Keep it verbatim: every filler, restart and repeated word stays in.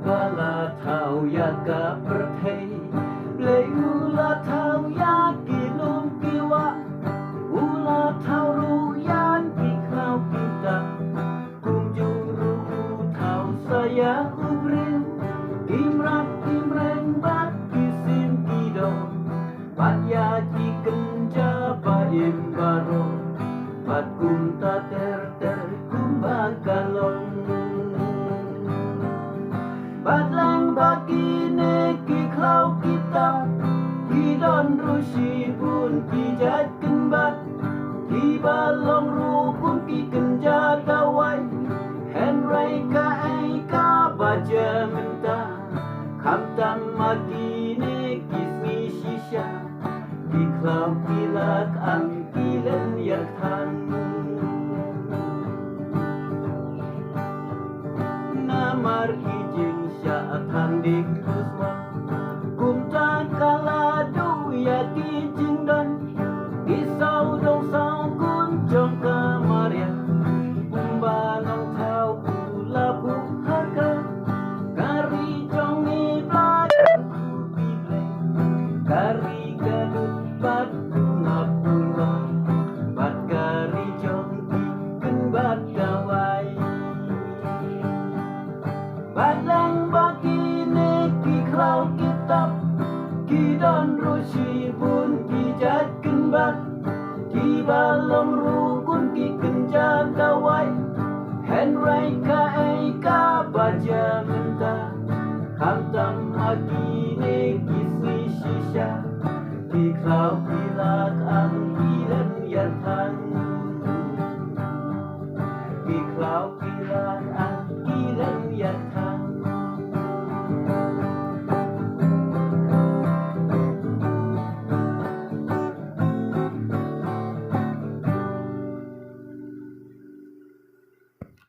Ba la thaw ïa ka pyrthei, Blei u la thaw ïa ki lum ki wah, u la thaw ruh ïa ki khlaw ki ktah. Kumjuh ruh u thaw sa ïa u briew, ki mrad ki mreng bad ki sim ki dor, bad ïa ki kynja ba im baroh, bad kumta ter ter kumba ka long. Bad lang ba kine ki khlaw ki ktah, ki don ruh shibun ki jait kynbat, kiba long ruh kum ki kynja dawai. Hynrei kaei kaba jia mynta, khamtam ha kine ki sngi shisha, ki khlaw ki la kang ki len ïa kthang. Namar ki jingshah than ding dusmon, kumta ka la duh ïa ki jingdon, ki sawdong sawkun jong ka Maria. Kumba Nongthaw u la buh ha ka, ka ri jong ngi Blai, ka ri ka dud bad u ngap u lwar, bad ka ri jong ki kynbat dawai. Bad lang ba kine ki khlaw ki ktah, ki don ruh shibun ki jait kynbat, kiba long